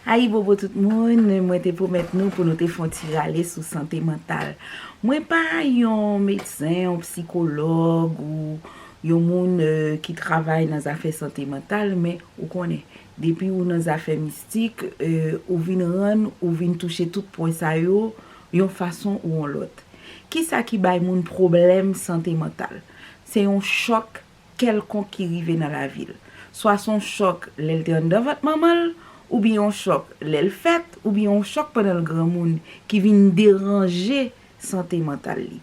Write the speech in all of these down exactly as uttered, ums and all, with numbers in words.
Ayibobo tout moun, mwen te pwomèt nou pou nou te fè yon ti rale sou sante mantal. Mwen pa yon medsen, yon psikològ ou yon moun eh, ki travay nan zafè sante mantal, men ou konnen, depi ou nan zafè mistik, eh, ou vin rann, ou vin touche tout pwen sa yo, yon fason ou yon lòt. Kisa ki bay moun pwoblèm sante mantal? Se yon chòk kèlkonk ki rive nan lavi l. Swa se yon chòk lè l te anndan vant manman l, oubyen yon chòk lè l fèt, oubyen yon chòk pandan l granmoun ki vin deranje sante mantal li.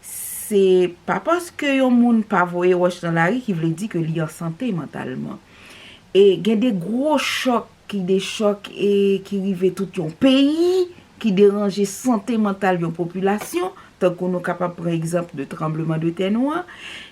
Se pa paske yon moun pa voye wòch nan lari ki vle di ke li an sante mantalman. E gen de gwo chòk ki de chòk e ki rive tout yon peyi, ki deranje sante mantal yon popilasyon, tankou nou kapab pran egzanp de tranbleman de tè nou an.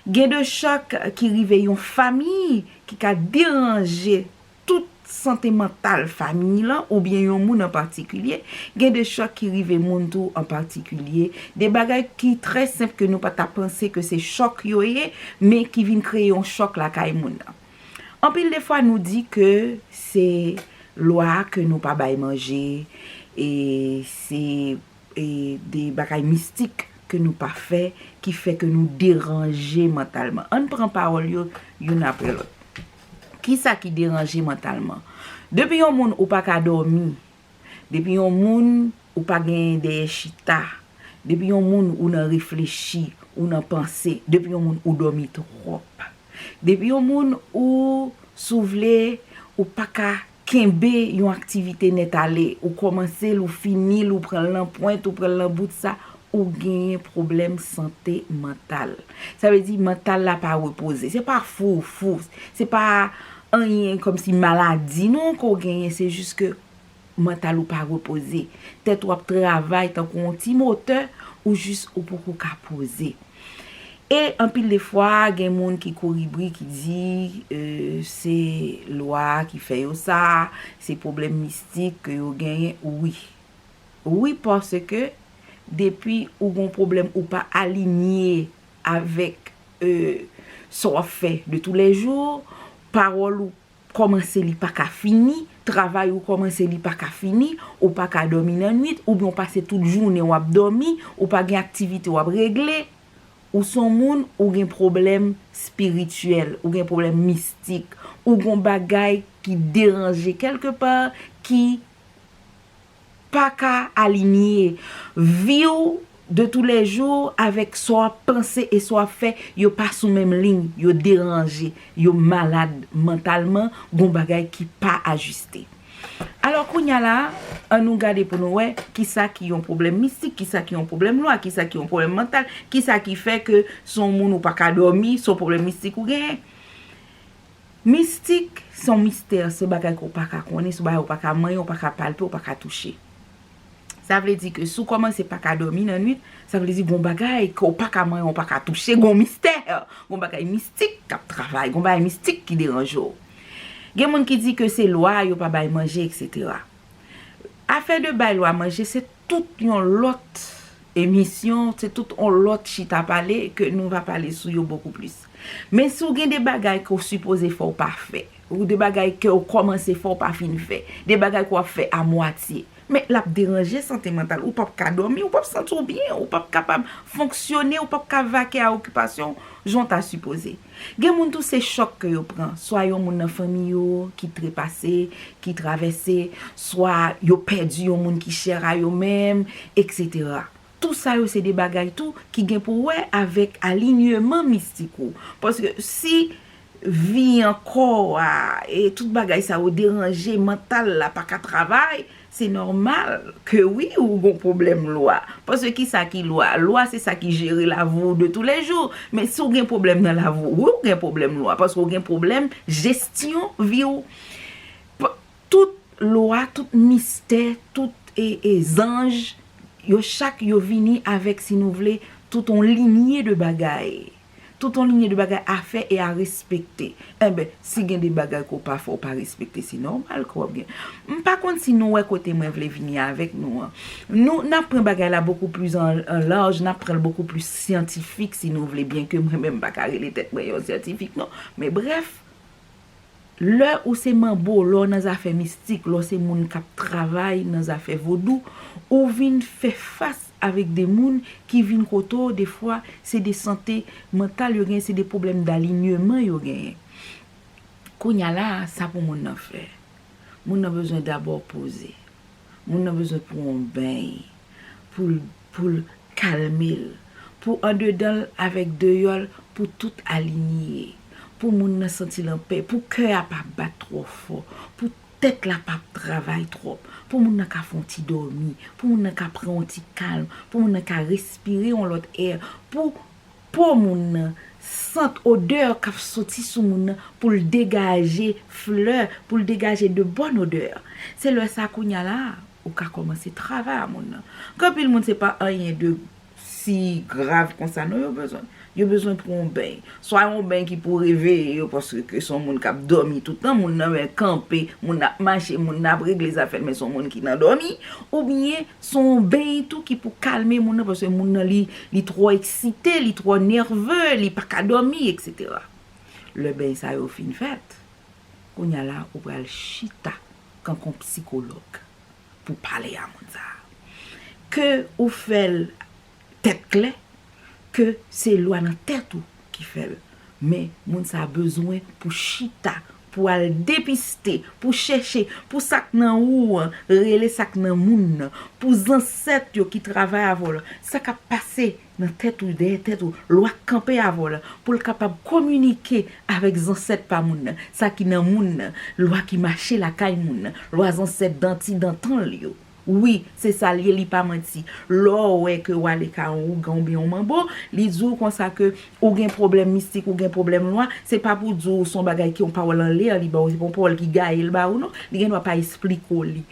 Gen de chòk ki rive yon fanmi ki ka deranje tout sante mantal fanmi lan oubyen yon moun an patikilye. Gen de chòk ki rive moun tou an patikilye. De bagay ki trè senp ke nou pa ta panse ke se chòk yo ye, men ki vin kreye yon chòk lakay moun nan. Anpil de fwa nou di ke se lwa ke nou pa bay manje, e se e de bagay mistik ke nou pa fè ki fè ke nou deranje mantalman. Ann pran pawòl yo youn apre lòt. Kisa ki deranje mantalman? Depi yon moun ou pa ka dòmi, depi yon moun ou pa gen dèyè chita, depi yon moun ou nan reflechi, ou nan panse, depi yon moun ou dòmi twòp, depi yon moun ou, si w vle, ou pa ka kenbe yon aktivite nèt ale, ou kòmanse l, ou fini l, ou pran l nan pwent, ou pran l nan bout, sa, ou genyen pwoblèm sante mantal. Sa vle di mantal la pa repoze. Se pa fou, fou. Se pa anyen kòmsi maladi non ke w genyen, se jis ke mantal ou pa repoze. Tèt ou ap travay tankou yon ti motè, ou jis ou poko ka poze. E anpil de fwa, gen moun ki kouri bri, ki di eh, se lwa ki fè yo sa, se pwoblèm mistik ke yo genyen. Wi. Wi, paske depi ou gon pwoblèm ou pa alinye avèk eh, sa w ap fè de toulèjou, pawòl ou kòmanse li pa ka fini, travay ou kòmanse li pa ka fini, ou pa ka dòmi nan nwit, oubyen w pase tout jounen w ap dòmi, ou pa gen aktivite w ap regle, ou se yon moun ou gen pwoblèm espirityèl, ou gen pwoblèm mistik, ou gon bagay ki deranje kèlkepa, ki pa ka alinye. Vi w de toulèjou avèk sa w ap panse e sa w ap fè, yo pa sou menm liy, yo deranje, yo malad mantalman, gon bagay ki pa ajiste. Alò, kounye a la, ann nou gade pou nou wè kisa ki yon pwoblèm mistik, kisa ki yon pwoblèm lwa, kisa ki yon pwoblèm mantal, kisa ki fè ke se yon moun ou pa ka dòmi, se yon pwoblèm mistik ou genyen. Mistik, se yon mistè, se bagay ke w pa ka konnen, se bagay ou pa ka manyen, ou pa ka palpe, ou pa ka touche. Sa vle di ke si w kòmanse pa ka dòmi nan nwit, sa vle di gon bagay ke w pa ka manyen, ou pa ka touche, gon mistè, gon bagay mistik k ap travay, gon bagay mistik ki deranje w. Gen moun ki di ke se lwa yo pa bay manje, eksetera. Afè de bay lwa manje, se tout yon lòt emisyon, se tout yon lòt chita pale ke nou va pale sou yo bokou plis. Men si w gen de bagay ke w sipoze fè w pa fè, ou de bagay ke w kòmanse fè w pa fin fè, de bagay ke w ap fè a mwatye, men l ap deranje sante mantal, ou p ap ka dòmi, ou p ap santi w byen, ou p ap kapab fonksyone, ou p ap ka vake a okipasyon w jan w ta sipoze. Gen moun tou se chòk ke yo pran, swa yon moun nan fanmi yo ki trepase, ki travèse, swa yo pèdi yon moun ki chè a yo menm, eksetera. Tou sa yo se de bagay tou ki gen pou wè avèk alinyeman mistik ou. Paske si vi an kò a e tout bagay sa yo deranje, mantal la pa ka travay, se nòmal ke wi ou gon pwoblèm lwa. Paske kisa ki lwa? Lwa se sa ki jere lavi w de toulèjou. Men si w gen pwoblèm nan lavi w, wi ou gen pwoblèm lwa. Paske w gen pwoblèm jesyon vi w. P- Tout lwa, tout mistè, tout e, e zanj, yo chak yo vini avèk, si nou vle, tout yon linye de bagay. Tout yon linye de bagay a fè e a respekte. Enben, si gen de bagay ke w pa fè, w pa respekte, se nòmal ke w ap gen. M pa konn si nou wè kote mwen vle vini avèk nou an. Nou, n ap pran bagay la bokou plis an, an laj, n ap pran l bokou plis syantifik, si nou vle, byenke mwen menm m pa ka rele tèt mwen yon syantifik, non. Men brèf, Lè ou se manbo, lè w nan zafè mistik, lè w se moun k ap travay nan zafè vodou, ou vin fè fas avèk de moun ki vin kote w, defwa, se de sante mantal yo genyen, se de pwoblèm dalinyeman yo genyen. Kounye a la, sa pou moun nan fè. Moun nan bezwen dabò poze. Moun nan bezwen pran yon beny pou l, pou l kalme l, pou andedan l avèk deyò l, pou tout alinye, pou moun nan santi l anpè, pou kè a pa bat twò fò, pou tèt la pa travay twòp, pou moun nan ka fè yon ti dòmi, pou moun nan ka pran yon ti kalm, pou moun nan ka respire yon lòt è, pou po moun nan, sant, odè k ap soti sou moun nan, pou l degaje flè, pou l degaje de bòn odè. Se lè sa kounye a la, ou ka kòmanse travay a moun nan. Gen anpil moun se pa anyen de si grav konsa non yo bezwen. Yo bezwen pran yon beny. Swa yon beny ki pou reveye yo paske se yon moun k ap dòmi tout tan, moun nan men kanpe, moun nan ap mache, moun nan ap regle zafè l, men se yon moun ki nan dòmi, oubyen se yon beny tou ki pou kalme moun nan, paske moun nan li, li twò eksite, li twò nève, li pa ka dòmi, etsetera. Lè beny sa yo fin fèt, kounye a la ou pral chita kankou yon sikològ pou pale a moun sa a. Ke ou fè l tèt klè, ke se lwa nan tèt ou ki fè l. Men moun sa a bezwen pou chita, pou al depiste, pou chèche, pou sa k nan ou an rele sa k nan moun nan, pou zansèt yo ki travay avè w la, sa k ap pase nan tèt ou, dèyè tèt ou, lwa k kanpe avè w la, pou l kapab kominike avèk zansèt pa moun nan, sa ki nan moun nan, lwa ki mache lakay moun nan, lwa zansèt danti dantan l yo. Wi, se sa l ye, li pa manti. Lè w wè ke w ale kay yon ougan oubyen yon manbo, li di w konsa ke ou gen pwoblèm mistik, ou gen pwoblèm lwa, se pa pou di w se yon bagay ki yon pawòl anlè li ba w, se pa yon pawòl ki gaye l ba ou non. Li gen dwa pa esplike w li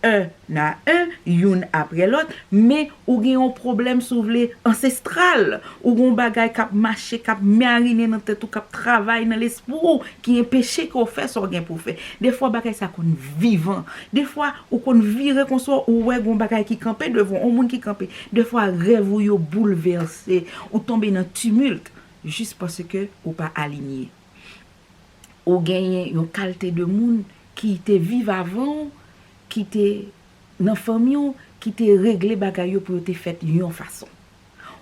en a en, youn apre lòt, men ou gen yon pwoblèm, si w vle, ansestral. Ou gen yon bagay k ap mache, k ap marinen nan tèt ou, k ap travay nan lespri w, ki enpeche ke w fè sa w gen pou w fè. Defwa, bagay sa konn vivan. Defwa, ou konn vire konsa, ou wè gen yon bagay ki kanpe devan w, yon moun ki kanpe. Defwa, rèv ou yo boulvèse, ou tonbe nan timilt, jis paske ou pa alinye. Ou genyen yon kalte de moun ki te viv avan w, ki te nan fanmi w, ki te regle bagay yo pou yo te fèt yon fason.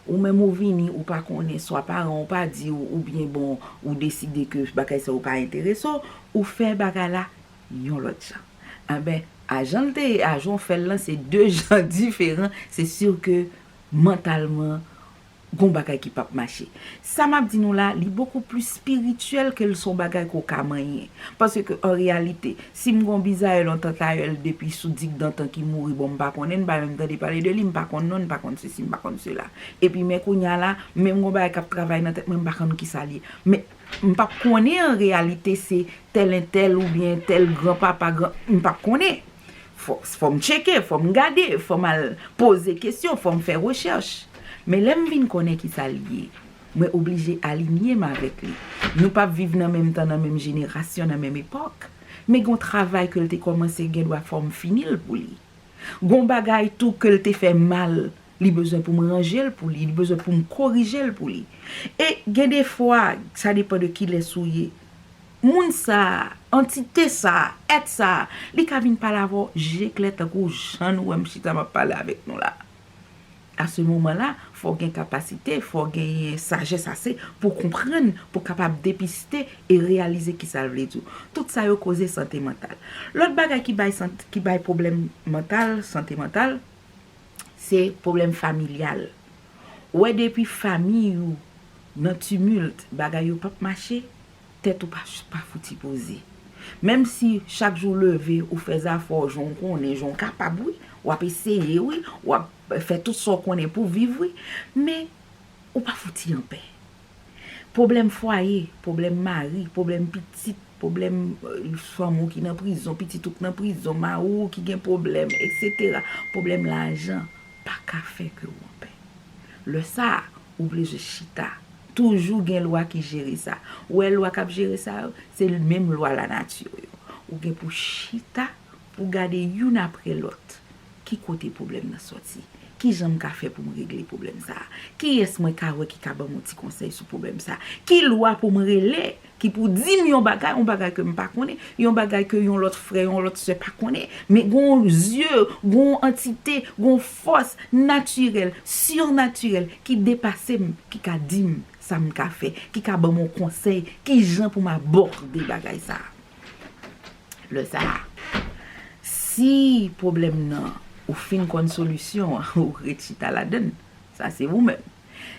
Ou menm ou vini, ou pa konnen, swa paran w pa di w, oubyen bon, ou deside ke bagay sa yo pa enterese w, ou fè bagay la yon lòt jan. Enben, a jan l te ye, a jan w fè l lan, se de jan diferan, se si ke mantalman, gon bagay ki p ap mache. Sa m ap di nou la, li bokou plis espirityèl ke l se yon bagay ke w ka manyen. Paske, an reyalite, si m gon bizayèl, yon tantayèl depi sou digdantan ki mouri, bon, m pa konnen, m pa menm tande pale de li, m pa konn non l, m pa konn sesi, m pa konn sela. Epi, men kounye a la, menm gon bagay k ap travay nan tèt mwen, m pa konn kisa l ye. Men, m p ap konnen an reyalite se tèl entèl oubyen tèl granpapa, gran, m p ap konnen. Fò, fò m tcheke, fò m gade, fò m al poze kesyon, fò m fè rechèch. Men lè m vin konnen kisa l ye, mwen oblije alinye m avèk li. Nou p ap viv nan menm tan, nan menm jenerasyon, nan menm epòk. Men gon travay ke l te kòmanse, gen dwa fò m fini l pou li. Gon bagay tou ke l te fè mal, li bezwen pou m ranje l pou li, li bezwen pou m korije l pou li. E gen de fwa, sa depann de kilès ou ye. Moun sa a, antite sa a, èt sa a, li ka vin pale avè w je klè tankou jan nou wè m chita m ap pale avèk nou la. A se moman la, fò w gen kapasite, fò w genyen sajès ase pou w konprann, pou w kapab depiste e reyalize kisa l vle di w. Tout sa yo koze sante mantal. Lòt bagay ki bay sant-, ki bay pwoblèm mantal, sante mantal, se pwoblèm familyal. Ou wè depi famiy ou nan timilt, bagay yo p ap mache, tèt ou pa, pa fouti poze. Menm si chak jou w leve, ou fè zafè w jan w konnen, jan w kapab, wi, w ap eseye, wi, w ap fè tout sa w konnen pou w viv, wi, men ou pa fouti anpè. Pwoblèm fwaye, pwoblèm mari, pwoblèm pitit, pwoblèm, eh, fanm ou ki nan prizon, pitit ou k nan prizon, mari w ki gen pwoblèm, etsetera. Pwoblèm lajan pa ka fè ke w anpè. Lè sa a, ou oblije chita. Toujou gen lwa ki jere sa. Ou wè lwa k ap jere sa yo, se menm lwa lanati yo. Ou gen pou chita, pou gade youn apre lòt, ki kote pwoblèm nan sòti, Ki jan m ka fè pou m regle pwoblèm sa a? Kiyès mwen ka wè ki ka ban m yon ti konsèy sou pwoblèm sa a? Ki lwa pou m rele ki pou di m yon bagay, yon bagay ke m pa konnen, yon bagay ke yon lòt frè, yon lòt sè pa konnen? Men gon zye, gon antite, gon fòs natirèl, sirnatirèl ki depase m, ki ka di m sa m ka fè, ki ka ban m yon konsèy, ki jan pou m abòde bagay sa a. Lè sa a, si pwoblèm nan ou fin konn solisyon an, ou ret chita ladan l, sa se ou menm.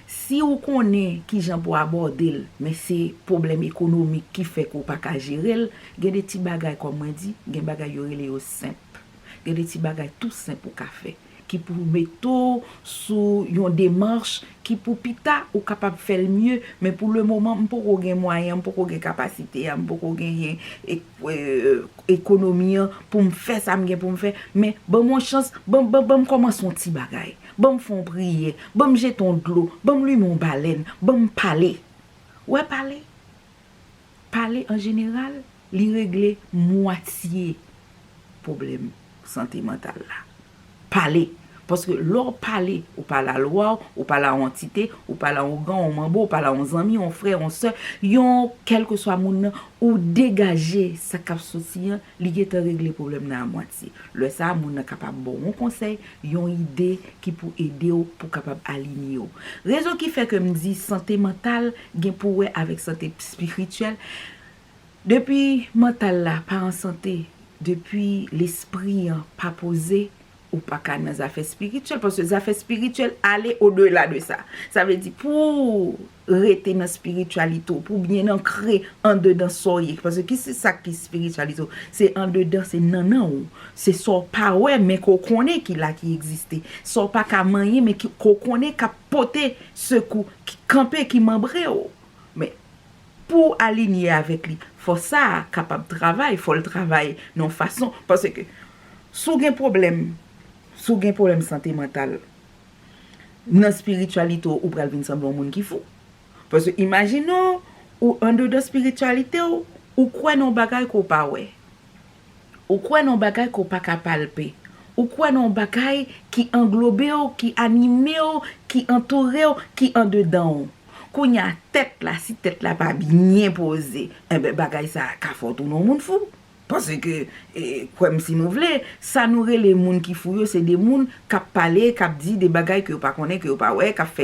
Si ou konnen ki jan pou abòde l, men se pwoblèm ekonomik ki fè ke w pa ka jere l, gen de ti bagay, kòm mwen di, gen bagay yo rele yo senp. Gen de ti bagay tou senp ou ka fè, ki pou mete w sou yon demach ki pou pita ou kapab fè l mye, men pou le moman, m poko gen mwayen, m poko gen kapasite a, m poko genyen e- e- ekonomi an pou m fè sa m gen pou m fè, men ban m yon chans, ban, ban, ban m kòmanse yon ti bagay, ban m fè yon priyè, ban m jete yon dlo, ban m limen yon balèn, ban m pale. Ou wè pale? Pale an jeneral, li regle mwatye pwoblèm sante mantal la. Pale. Paske lè w pale, ou pale a lwa w, ou pale a yon antite, ou pale a yon ougan, yon manbo, ou pale a yon zanmi, yon frè, yon sè, yon kèlkeswa moun nan, ou degaje sa k ap soti an, li gentan regle pwoblèm nan a mwatye. Lè sa a, moun nan kapab ba w yon konsèy, yon ide ki pou ede w pou kapab alinye w. Rezon ki fè ke m di sante mantal gen pou wè avèk sante espirityèl, depi mantal la pa an sante, depi lespri an pa poze, ou pa ka nan zafè espirityèl, paske zafè espirityèl ale odela de sa. Sa vle di, pou w rete nan espirityalite w, pou w byen ankre andedan sa w ye, paske ki se sa ki espirityalite w? Se andedan, se nannan w. Se sa w pa wè, men ke w konnen ki la ki egziste. Sa w pa ka manyen, men ki, ke w konnen k ap pote sekou, ki kanpe, ki manbre w. Men, pou w alinye avèk li, fò sa a kapab travay, fò l travay nan yon fason. Paske, si w gen pwoblèm, si w gen pwoblèm sante mantal, nan espirityalite w, ou pral vin sanble yon moun ki fou. Paske, imajine w, ou andedan espirityalite w, ou kwè nan yon bagay ke w pa wè. Ou kwè nan yon bagay ke w pa ka palpe. Ou kwè nan yon bagay ki anglobe w, ki anime w, ki antoure w, ki andedan w. Kounye a, tèt la, si tèt la pa byen poze, enben, bagay sa a ka fè w tounen yon moun fou. Paske, e, kwè m si nou vle, sa nou rele moun ki fou yo, se de moun k ap pale, k ap di de bagay ke yo pa konnen, ke yo pa wè, k ap fè